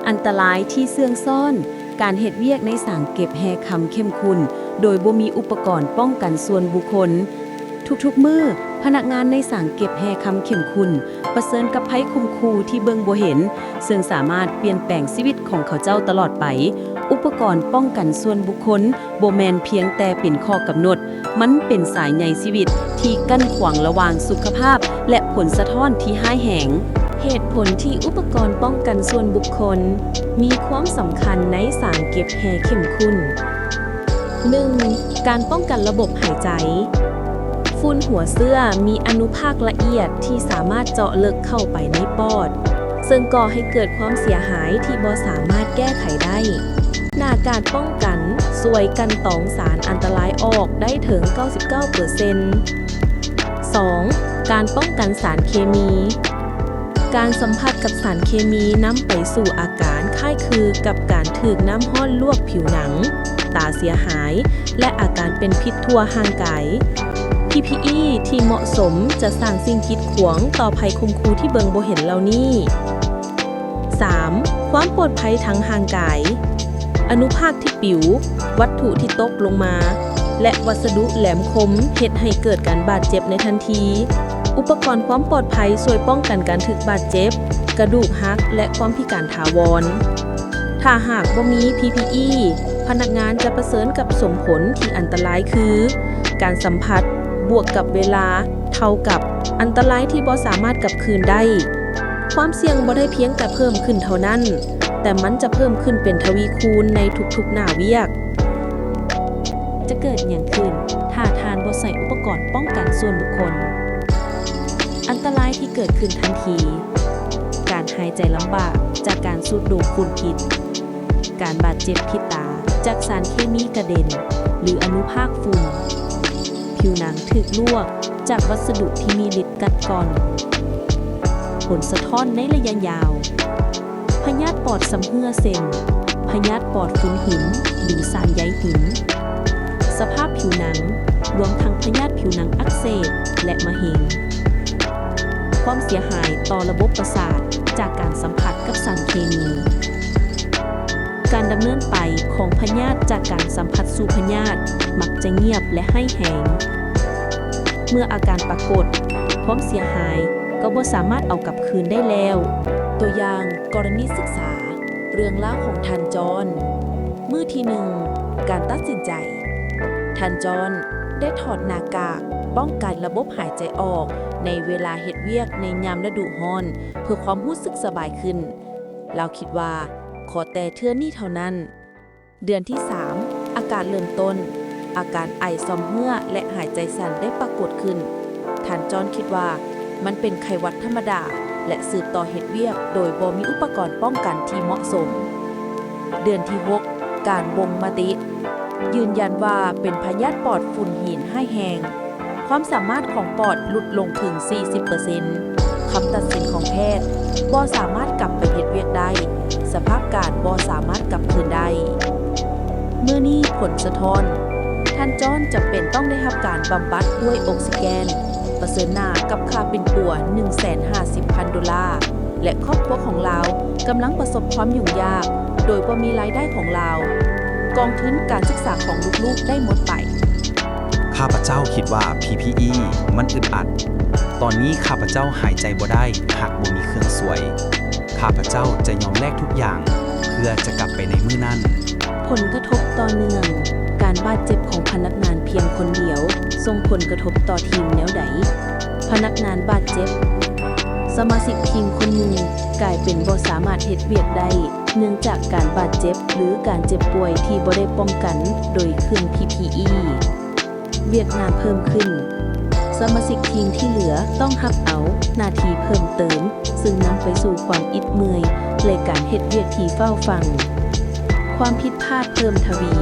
ອັນຕະລາຍທີ່ເຊື່ອງຊ້ອນ, ການເຮັດວຽກໃນສາງເກັບແຮ່ຄຳເຂັ້ມຂຸ້ນ ໂດຍບໍ່ມີອຸປະກອນປ້ອງກັນສ່ວນບຸກຄົນ. ທຸກໆມື້, ພະນັກງານໃນສາງເກັບແຮ່ຄຳເຂັ້ມຂຸ້ນ ປະເຊີນກັບໄພຂົ່ມຂູ່ທີ່ເບິ່ງບໍ່ເຫັນ, ເຊິ່ງສາມາດປ່ຽນແປງຊີວິດຂອງເຂົາເຈົ້າຕະຫຼອດໄປ. ອຸປະກອນປ້ອງກັນສ່ວນບຸກຄົນ ບໍ່ແມ່ນພຽງແຕ່ເປັນຂໍ້ກຳນົດ, ມັນເປັນສາຍໃຍຊີວິດທີ່ກັ້ນຂວາງລະຫວ່າງສຸຂະພາບ ແລະ ຜົນສະທ້ອນທີ່ຮ້າຍແຮງ. ເຫດຜົນທີ່ອຸປະກອນປ້ອງກັນສ່ວນບຸກຄົນ ມີຄວາມສຳຄັນໃນສາງເກັບແຮ່ເຂັ້ມຂຸ້ນ. ໜຶ່ງ, ການປ້ອງກັນລະບົບຫາຍໃຈ. ຝຸ່ນຫົວເຊື້ອມີອະນຸພາກລະອຽດທີ່ສາມາດເຈາະເລິກເຂົ້າໄປໃນປອດ, ເຊິ່ງກໍ່ໃຫ້ເກີດຄວາມເສຍຫາຍທີ່ບໍ່ສາມາດແກ້ໄຂໄດ້. ໜ້າກາກປ້ອງກັນຊ່ວຍກັ່ນກອງສານອັນຕະລາຍອອກໄດ້ເຖິງເກົ້າສິບເກົ້າເປີເຊັນ. ສອງ, ການປ້ອງກັນສານເຄມີ. ການສຳຜັດກັບສານເຄມີນຳໄປສູ່ອາການຄ້າຍຄືກັບການຖືກນ້ຳຮ້ອນລວກຜິວໜັງ, ຕາເສຍຫາຍ ແລະ ອາການເປັນພິດທົ່ວຮ່າງກາຍ. ພີພີອີ ທີ່ເໝາະສົມຈະສ້າງສິ່ງກີດຂວາງຕໍ່ໄພຂົ່ມຂູ່ທີ່ເບິ່ງບໍ່ເຫັນເຫຼົ່ານີ້. ສາມ, ຄວາມປອດໄພທາງຮ່າງກາຍ. ອະນຸພາກທີ່ປິວ, ວັດຖຸທີ່ຕົກລົງມາ ແລະ ວັດສະດຸແຫຼມຄົມເຮັດໃຫ້ເກີດການບາດເຈັບໃນທັນທີ. ອຸປະກອນຄວາມປອດໄພຊ່ວຍປ້ອງກັນການຖືກບາດເຈັບ, ກະດູກຫັກ ແລະ ຄວາມພິການຖາວອນ. ຖ້າຫາກບໍ່ມີ ພີພີອີ ພະນັກງານຈະປະເຊີນກັບສົມຜົນທີ່ອັນຕະລາຍຄື ການສຳຜັດບວກກັບເວລາເທົ່າກັບອັນຕະລາຍທີ່ບໍ່ສາມາດກັບຄືນໄດ້. ຄວາມສ່ຽງບໍ່ໄດ້ພຽງແຕ່ເພີ່ມຂຶ້ນເທົ່ານັ້ນ, ແຕ່ມັນຈະເພີ່ມຂຶ້ນເປັນທະວີຄູນໃນທຸກໆໜ້າວຽກ. ຈະເກີດຫຍັງຂຶ້ນຖ້າທ່ານບໍ່ໃສ່ອຸປະກອນປ້ອງກັນສ່ວນບຸກຄົນ? ອັນຕະລາຍທີ່ເກີດຂຶ້ນທັນທີ, ການຫາຍໃຈລຳບາກຈາກການສູດດົມຝຸ່ນພິດ, ການບາດເຈັບທີ່ຕາຈາກສານເຄມີກະເດັນ ຫຼື ອະນຸພາກຝຸ່ນ, ຜິວໜັງຖືກລວກຈາກວັດສະດຸທີ່ມີລິດກັດກ່ອນ, ຜົນສະທ້ອນໃນໄລຍະຍາວ, ພະຍາດປອດຊຳເຮື້ອເຊັ່ນ ພະຍາດປອດຝຸ່ນຫີນ ຫຼື ສານໃຍຫີນ, ສະພາບຜິວໜັງ ລວມທັງພະຍາດຜິວໜັງອັກເສບ ແລະ ມະເຮັງ, ຄວາມເສຍຫາຍຕໍ່ລະບົບປະສາດຈາກການສຳຜັດກັບສານເຄມີ. ການດຳເນີນໄປຂອງພະຍາດຈາກການສຳຜັດສູ່ພະຍາດມັກຈະງຽບ ແລະ ຮ້າຍແຮງ. ເມື່ອອາການປາກົດ, ຄວາມເສຍຫາຍກໍບໍ່ສາມາດເອົາກັບຄືນໄດ້ແລ້ວ. ຕົວຢ່າງກໍລະນີສຶກສາ, ເລື່ອງລາວຂອງທ່ານຈອນ. ມື້ທີໜຶ່ງ, ການຕັດສິນໃຈ. ທ່ານຈອນໄດ້ຖອດໜ້າກາກປ້ອງກັນລະບົບຫາຍໃຈອອກໃນເວລາເຮັດວຽກໃນຍາມລະດູຮ້ອນ ເພື່ອຄວາມຮູ້ສຶກສະບາຍຂຶ້ນ. ລາວຄິດວ່າ ຂໍແຕ່ເທື່ອນີ້ເທົ່ານັ້ນ. ເດືອນທີສາມ, ອາການເລີ່ມຕົ້ນ. ອາການໄອຊອມເຮື້ອ ແລະ ຫາຍໃຈສັ້ນໄດ້ປາກົດຂຶ້ນ. ທ່ານຈອນຄິດວ່າມັນເປັນໄຂ້ຫວັດທຳມະດາ ແລະ ສືບຕໍ່ເຮັດວຽກໂດຍບໍ່ມີອຸປະກອນປ້ອງກັນທີ່ເໝາະສົມ. ເດືອນທີຫົກ, ການບົ່ງມະຕິ. ຢືນຢັນວ່າເປັນພະຍາດປອດຝຸ່ນຫີນຮ້າຍແຮງ. ຄວາມສາມາດຂອງປອດຫຼຸດລົງເຖິງສີ່ສິບເປີເຊັນ. ຄຳຕັດສິນຂອງແພດ ບໍ່ສາມາດກັບໄປເຮັດວຽກໄດ້. ສະພາບການບໍ່ສາມາດກັບຄືນໄດ້. ມື້ນີ້ຜົນສະທ້ອນ. ທ່ານຈອນຈຳເປັນຕ້ອງໄດ້ຮັບການບຳບັດດ້ວຍອົກຊີແກນ, ປະເຊີນໜ້າກັບຄ່າປິ່ນປົວໜຶ່ງແສນຫ້າສິບພັນໂດລາ. ແລະ ຄອບຄົວຂອງລາວກຳລັງປະສົບຄວາມຫຍຸ້ງຍາກ ໂດຍບໍ່ມີລາຍໄດ້ຂອງລາວ. ກອງທຶນການສຶກສາຂອງລູກໆໄດ້ໝົດໄປ. ຂ້າພະເຈົ້າຄິດວ່າ ພີພີອີ ມັນອຶດອັດ. ຕອນນີ້ຂ້າພະເຈົ້າຫາຍໃຈບໍ່ໄດ້ຫາກບໍ່ມີເຄື່ອງຊ່ວຍ. ຂ້າພະເຈົ້າຈະຍອມແລກທຸກຢ່າງເພື່ອຈະກັບໄປໃນມື້ນັ້ນ. ຜົນກະທົບຕໍ່ເນື່ອງ. ການບາດເຈັບຂອງພະນັກງານພຽງຄົນດຽວສົ່ງຜົນກະທົບຕໍ່ທີມແນວໃດ? ພະນັກງານບາດເຈັບ. ສະມາຊິກທີມຄົນໜຶ່ງກາຍເປັນບໍ່ສາມາດເຮັດວຽກໄດ້ ເນື່ອງຈາກການບາດເຈັບ ຫຼື ການເຈັບປ່ວຍທີ່ບໍ່ໄດ້ປ້ອງກັນໂດຍເຄື່ອງ ພີພີອີ. ວຽກງານເພີ່ມຂຶ້ນ. ສະມາຊິກທີມທີ່ເຫຼືອຕ້ອງຮັບເອົາໜ້າທີ່ເພີ່ມເຕີມ, ເຊິ່ງນຳໄປສູ່ຄວາມອິດເມື່ອຍ ແລະ ການເຮັດວຽກທີ່ຟ້າວຟັ່ງ. ຄວາມຜິດພາດເພີ່ມທະວີ.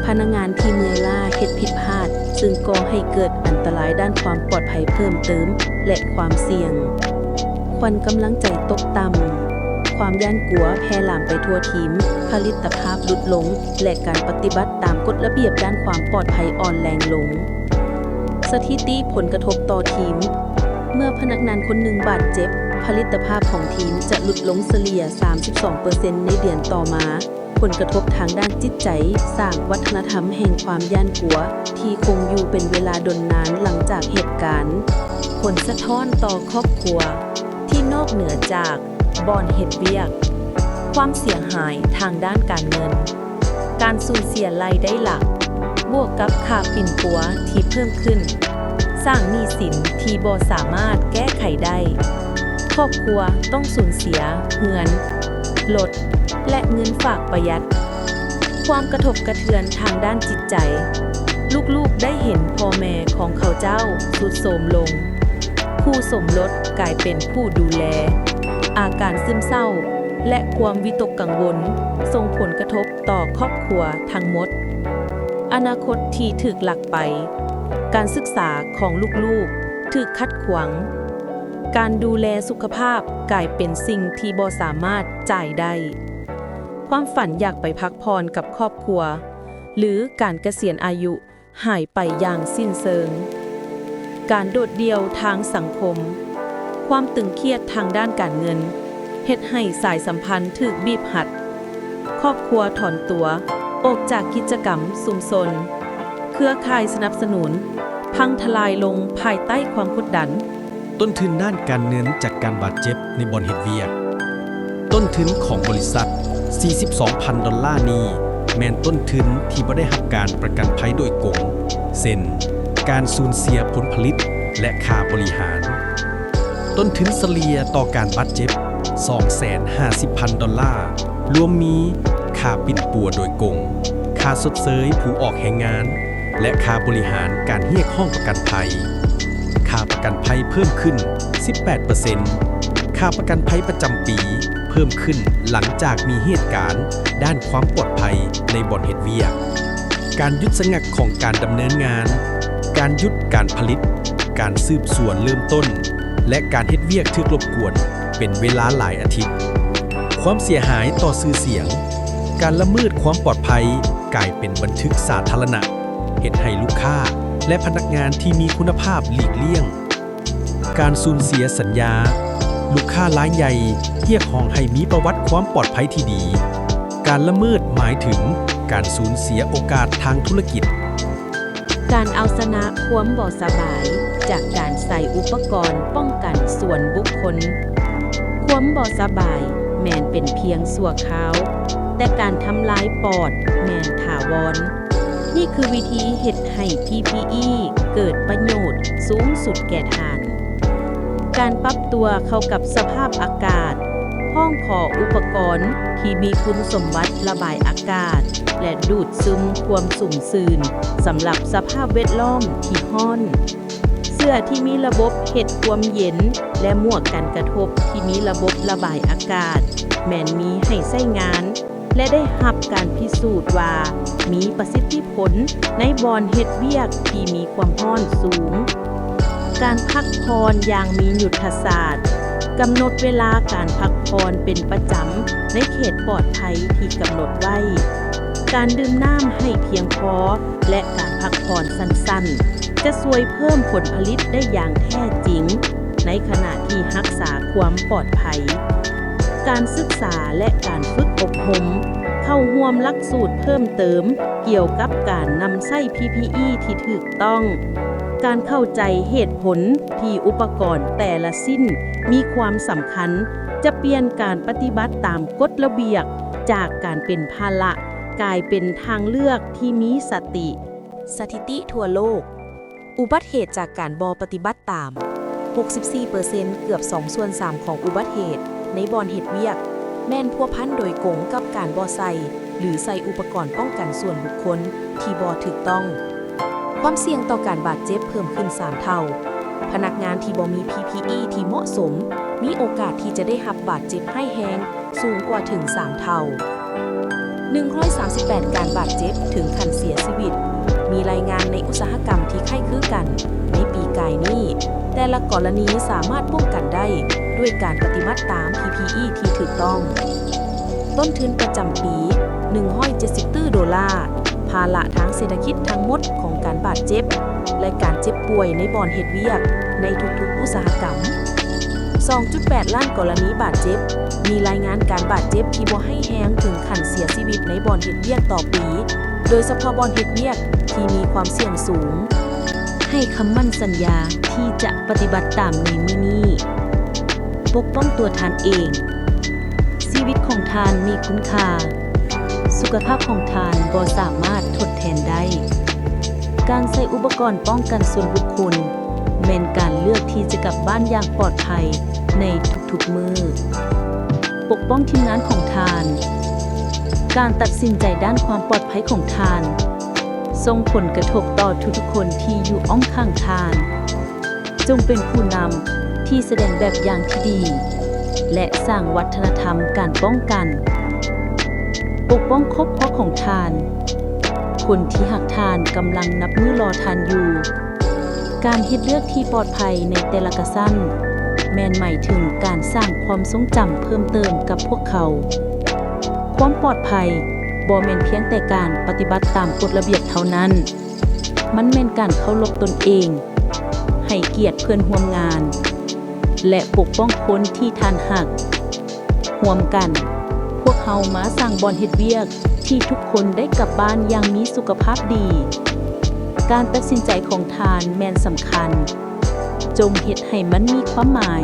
ພະນັກງານທີ່ເມື່ອຍລ້າເຮັດຜິດພາດ, ເຊິ່ງກໍ່ໃຫ້ເກີດອັນຕະລາຍດ້ານຄວາມປອດໄພເພີ່ມເຕີມ ແລະ ຄວາມສ່ຽງ. ຂວັນກຳລັງໃຈຕົກຕ່ຳ. ຄວາມຢ້ານກົວແຜ່ລາມໄປທົ່ວທີມ, ຜະລິດຕະພາບຫຼຸດລົງ ແລະ ການປະຕິບັດຕາມກົດລະບຽບດ້ານຄວາມປອດໄພອ່ອນແຮງລົງ. ສະຖິຕິຜົນກະທົບຕໍ່ທີມ. ເມື່ອພະນັກງານຄົນໜຶ່ງບາດເຈັບ, ຜະລິດຕະພາບຂອງທີມຈະຫຼຸດລົງສະເລ່ຍສາມສິບສອງເປີເຊັນໃນເດືອນຕໍ່ມາ. ຜົນກະທົບທາງດ້ານຈິດໃຈ ສ້າງວັດທະນະທຳແຫ່ງຄວາມຢ້ານກົວທີ່ຄົງຢູ່ເປັນເວລາດົນນານຫຼັງຈາກເຫດການ. ຜົນສະທ້ອນຕໍ່ຄອບຄົວ ທີ່ນອກເໜືອຈາກບ່ອນເຮັດວຽກ, ຄວາມເສຍຫາຍທາງດ້ານການເງິນ, ການສູນເສຍລາຍໄດ້ຫຼັກ ບວກກັບຄ່າປິ່ນປົວທີ່ເພີ່ມຂຶ້ນ, ສ້າງໜີ້ສິນທີ່ບໍ່ສາມາດແກ້ໄຂໄດ້. ຄອບຄົວຕ້ອງສູນເສຍເຮືອນ, ລົດ ແລະ ເງິນຝາກປະຢັດ. ຄວາມກະທົບກະເທືອນທາງດ້ານຈິດໃຈ, ລູກໆໄດ້ເຫັນພໍ່ແມ່ຂອງເຂົາເຈົ້າຊຸດໂຊມລົງ, ຄູ່ສົມລົດກາຍເປັນຜູ້ດູແລ, ອາການຊຶມເສົ້າ ແລະ ຄວາມວິຕົກກັງວົນສົ່ງຜົນກະທົບຕໍ່ຄອບຄົວທັງໝົດ. ອະນາຄົດທີ່ຖືກລັກໄປ, ການສຶກສາຂອງລູກໆຖືກຂັດຂວາງ, ການດູແລສຸຂະພາບກາຍເປັນສິ່ງທີ່ບໍ່ສາມາດຈ່າຍໄດ້. ຄວາມຝັນຢາກໄປພັກຜ່ອນກັບຄອບຄົວ ຫຼື ການກະສຽນອາຍຸຫາຍໄປຢ່າງສິ້ນເຊີງ. ການໂດດດ່ຽວທາງສັງຄົມ, ຄວາມຕຶງຄຽດທາງດ້ານການເງິນ ເຮັດໃຫ້ສາຍສຳພັນຖືກບີບຮັດ. ຄອບຄົວຖອນຕົວອອກຈາກກິດຈະກຳຊຸມຊົນ, ເຄືອຂ່າຍສະໜັບສະໜູນພັງທະລາຍລົງພາຍໃຕ້ຄວາມກົດດັນ. ຕົ້ນທຶນດ້ານການເງິນຈາກການບາດເຈັບໃນບ່ອນເຮັດວຽກ. ຕົ້ນທຶນຂອງບໍລິສັດສີ່ສິບສອງພັນດອນລານີ້ ແມ່ນຕົ້ນທຶນທີ່ບໍ່ໄດ້ຮັບການປະກັນໄພໂດຍກົງ, ເຊັ່ນ ການສູນເສຍຜົນຜະລິດ ແລະ ຄ່າບໍລິຫານ. ຕົ້ນທຶນສະເລ່ຍຕໍ່ການບາດເຈັບສອງແສນຫ້າສິບພັນດອນລາ, ລວມມີຄ່າປິ່ນປົວໂດຍກົງ, ຄ່າຊົດເຊີຍຜູ້ອອກແຮງງານ ແລະ ຄ່າບໍລິຫານການຮຽກຮ້ອງປະກັນໄພ. ຄ່າປະກັນໄພເພີ່ມຂຶ້ນສິບແປດເປີເຊັນ, ຄ່າປະກັນໄພປະຈຳປີເພີ່ມຂຶ້ນຫຼັງຈາກມີເຫດການດ້ານຄວາມປອດໄພໃນບ່ອນເຮັດວຽກ. ການຢຸດຊະງັກຂອງການດຳເນີນງານ, ການຢຸດການຜະລິດ, ການສືບສວນເລີ່ມຕົ້ນ ແລະ ການເຮັດວຽກຖືກລົບກວນເປັນເວລາຫຼາຍອາທິດ. ຄວາມເສຍຫາຍຕໍ່ຊື່ສຽງ, ການລະເມີດຄວາມປອດໄພກາຍເປັນບັນທຶກສາທາລະນະ, ເຮັດໃຫ້ລູກຄ້າ ແລະ ພະນັກງານທີ່ມີຄຸນນະພາບຫຼີກລ່ຽງ. ການສູນເສຍສັນຍາ, ລູກຄ້າລາຍໃຫຍ່ຮຽກຮ້ອງໃຫ້ມີປະຫວັດຄວາມປອດໄພທີ່ດີ. ການລະເມີດໝາຍເຖິງການສູນເສຍໂອກາດທາງທຸລະກິດ. ການເອົາຊະນະຄວາມບໍ່ສະບາຍຈາກການໃສ່ອຸປະກອນປ້ອງກັນສ່ວນບຸກຄົນ. ຄວາມບໍ່ສະບາຍແມ່ນເປັນພຽງຊົ່ວຄາວ, ແຕ່ການທຳລາຍປອດແມ່ນຖາວອນ. ນີ້ຄືວິທີເຮັດໃຫ້ ພີພີອີ ເກີດປະໂຫຍດສູງສຸດແກ່ທ່ານ. ການປັບຕົວເຂົ້າກັບສະພາບອາກາດ, ຮ້ອງຂໍອຸປະກອນທີ່ມີຄຸນສົມບັດລະບາຍອາກາດ ແລະ ດູດຊຶມຄວາມຊຸ່ມຊື່ນສຳລັບສະພາບແວດລ້ອມທີ່ຮ້ອນ. ເສື້ອທີ່ມີລະບົບເຮັດຄວາມເຢັນ ແລະ ໝວກກັນກະທົບທີ່ມີລະບົບລະບາຍອາກາດ ແມ່ນມີໃຫ້ໃຊ້ງານ ແລະ ໄດ້ຮັບການພິສູດວ່າມີປະສິດທິຜົນໃນບ່ອນເຮັດວຽກທີ່ມີຄວາມຮ້ອນສູງ. ການພັກຜ່ອນຢ່າງມີຍຸດທະສາດ, ກຳນົດເວລາການພັກຜ່ອນເປັນປະຈຳໃນເຂດປອດໄພທີ່ກຳນົດໄວ້, ການດື່ມນ້ຳໃຫ້ພຽງພໍ ແລະ ການພັກຜ່ອນສັ້ນໆ ຈະຊ່ວຍເພີ່ມຜົນຜະລິດໄດ້ຢ່າງແທ້ຈິງ ໃນຂະນະທີ່ຮັກສາຄວາມປອດໄພ. ການສຶກສາ ແລະ ການຝຶກອົບຮົມ, ເຂົ້າຮ່ວມຫຼັກສູດເພີ່ມເຕີມກ່ຽວກັບການນຳໃຊ້ ພີພີອີ ທີ່ຖືກຕ້ອງ, ການເຂົ້າໃຈເຫດຜົນທີ່ອຸປະກອນແຕ່ລະຊິ້ນມີຄວາມສຳຄັນ ຈະປ່ຽນການປະຕິບັດຕາມກົດລະບຽບ ຈາກການເປັນພາລະ ກາຍເປັນທາງເລືອກທີ່ມີສະຕິ. ສະຖິຕິທົ່ວໂລກ, ອຸບັດເຫດຈາກການບໍ່ປະຕິບັດຕາມ, ຫົກສິບສີ່ເປີເຊັນ ເກືອບສອງສ່ວນສາມຂອງອຸບັດເຫດໃນບ່ອນເຮັດວຽກ ແມ່ນພົວພັນໂດຍກົງກັບການບໍ່ໃສ່ ຫຼື ໃສ່ອຸປະກອນປ້ອງກັນສ່ວນບຸກຄົນທີ່ບໍ່ຖືກຕ້ອງ. ຄວາມສ່ຽງຕໍ່ການບາດເຈັບເພີ່ມຂຶ້ນສາມເທົ່າ. ພະນັກງານທີ່ບໍ່ມີ ພີພີອີ ທີ່ເໝາະສົມ ມີໂອກາດທີ່ຈະໄດ້ຮັບບາດເຈັບຮ້າຍແຮງ ສູງກວ່າເຖິງສາມເທົ່າ. ໜຶ່ງຮ້ອຍສາມສິບແປດການບາດເຈັບເຖິງຂັ້ນເສຍຊີວິດ ມີລາຍງານໃນອຸດສາຫະກຳທີ່ຄ້າຍຄືກັນໃນປີກາຍນີ້. ແຕ່ລະກໍລະນີສາມາດປ້ອງກັນໄດ້ດ້ວຍການປະຕິບັດຕາມ ພີພີອີ ທີ່ຖືກຕ້ອງ. ຕົ້ນທຶນປະຈຳປີ ໜຶ່ງຮ້ອຍເຈັດສິບຕື້ໂດລາ, ພາລະທາງເສດຖະກິດທັງໝົດຂອງການບາດເຈັບ ແລະ ການເຈັບປ່ວຍໃນບ່ອນເຮັດວຽກໃນທຸກໆອຸດສາຫະກຳ. ສອງຈຸດແປດລ້ານກໍລະນີບາດເຈັບ, ມີລາຍງານການບາດເຈັບທີ່ບໍ່ຮ້າຍແຮງເຖິງຂັ້ນເສຍຊີວິດໃນບ່ອນເຮັດວຽກຕໍ່ປີ, ໂດຍສະເພາະບ່ອນເຮັດວຽກທີ່ມີຄວາມສ່ຽງສູງ. ໃຫ້ຄຳໝັ້ນສັນຍາທີ່ຈະປະຕິບັດຕາມໃນມື້ນີ້. ປົກປ້ອງຕົວທ່ານເອງ. ຊີວິດຂອງທ່ານມີຄຸນຄ່າ. ສຸຂະພາບຂອງທ່ານບໍ່ສາມາດທົດແທນໄດ້. ການໃຊ້ອຸປະກອນປ້ອງກັນສ່ວນບຸກຄົນ ແມ່ນການເລືອກທີ່ຈະກັບບ້ານຢ່າງປອດໄພໃນທຸກໆມື້. ປົກປ້ອງທີມງານຂອງທ່ານ. ການຕັດສິນໃຈດ້ານຄວາມປອດໄພຂອງທ່ານ ສົ່ງຜົນກະທົບຕໍ່ທຸກໆຄົນທີ່ຢູ່ອ້ອມຂ້າງທ່ານ. ຈົ່ງເປັນຜູ້ນຳທີ່ສະແດງແບບຢ່າງທີ່ດີ ແລະ ສ້າງວັດທະນະທຳການປ້ອງກັນ. ປົກປ້ອງຄອບຄົວຂອງທ່ານ. ຄົນທີ່ຮັກທ່ານກຳລັງນັບມື້ລໍທ່ານຢູ່. ການເຮັດເລືອກທີ່ປອດໄພໃນແຕ່ລະຂັ້ນ ແມ່ນໝາຍເຖິງການສ້າງຄວາມຊົງຈຳເພີ່ມເຕີມກັບພວກເຂົາ. ຄວາມປອດໄພບໍ່ແມ່ນພຽງແຕ່ການປະຕິບັດຕາມກົດລະບຽບເທົ່ານັ້ນ, ມັນແມ່ນການເຄົາລົບຕົນເອງ, ໃຫ້ກຽດເພື່ອນຮ່ວມງານ ແລະ ປົກປ້ອງຄົນທີ່ທ່ານຮັກ. ຮ່ວມກັນ, ພວກເຮົາມາສ້າງບ່ອນເຮັດວຽກທີ່ທຸກຄົນໄດ້ກັບບ້ານຢ່າງມີສຸຂະພາບດີ. ການຕັດສິນໃຈຂອງທ່ານແມ່ນສຳຄັນ. ຈົ່ງເຮັດໃຫ້ມັນມີຄວາມໝາຍ.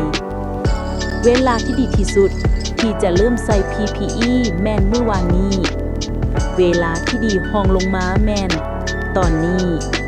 ເວລາທີ່ດີທີ່ສຸດທີ່ຈະເລີ່ມໃສ່ ພີພີອີ ແມ່ນມື້ວານນີ້. ເວລາທີ່ດີຮອງລົງມາແມ່ນຕອນນີ້.